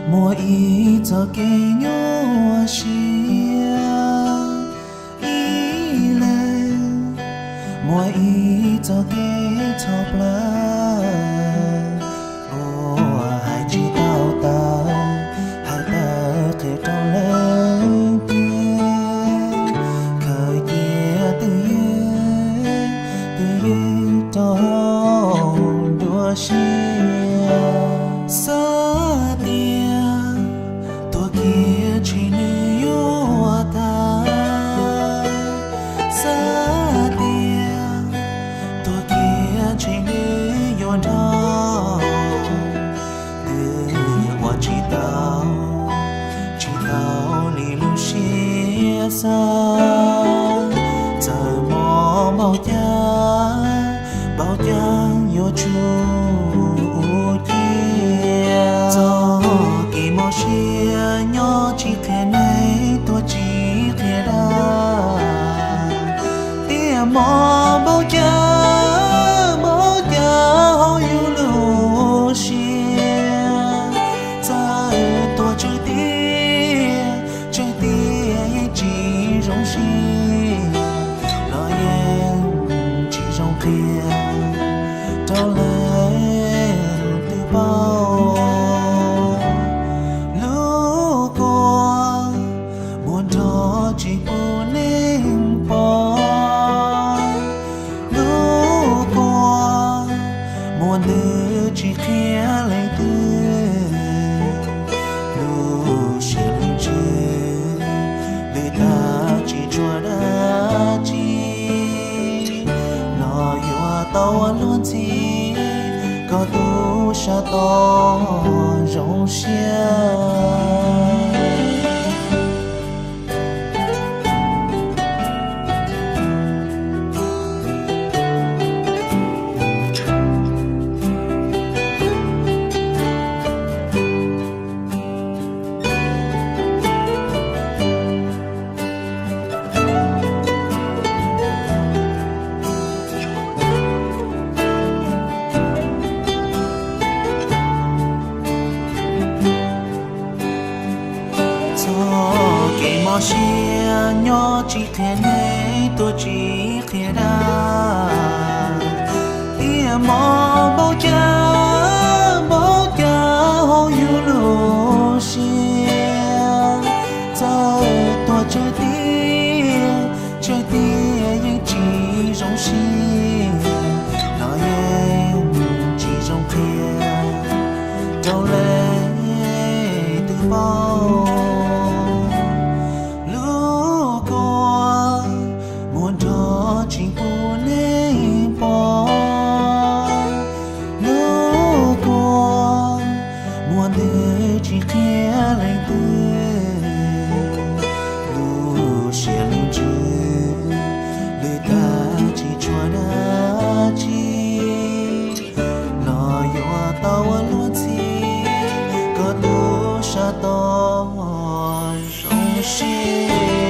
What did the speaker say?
Muaj ib txoj kev nyuaj siab ib leeg, muaj ib txoj kev txhawj plawv, uas hais tsis tau tawm, hais tawm qhia rau leej twg, khaws cia twj ywm, twj ywm rau nruab siab. Xav tias tuag kiag ntshe nws yuav tag, xav tias tuag kiag ntshe nws yuav nrog, twb ua tsis tau, tsis tau li lub siab xav. Txawm mob npaum cas, npaum cas yuav tsum ua ciaj. Txoj kev mob siab nyob tsis qhia neeg, tuag tsis qhia dag. Tiam mob npaum cas, npaum cas hauv yus lub siab, txawm tuag tsawg tiag, tsawg tiag yeej tsis zoo siab, los yeej tsis zoo qhia rau leej twg paub. Lub kua muag nrov tsis pub neeg pom, lub kua muag ntws tsis qhia leej twg, lub siab lub ntsws lwj tag tsis tshuav dab tsi, los yuav tau ua luag ntxhi kom tub sab tod zoo siab. Txoj kev mob siab nyob tsis qhia neeg, tuag tsis qhia dag. Tiam mob npaum cas, npaum cas hauv yus lub siab, txawm tuag tsawg tiag, tsawg tiag yeej tsis zoo siab, los yeej tsis zoo qhia rau leej twg paub. Lub kua muag nrov tsis pub neeg pom, lub kua muag ntws tsis qhia leej twg, lub siab lub ntsws lwj tag tsis tshuav dab tsi, los yuav tau ua luag ntxhi kom tub sab tod zoo siab.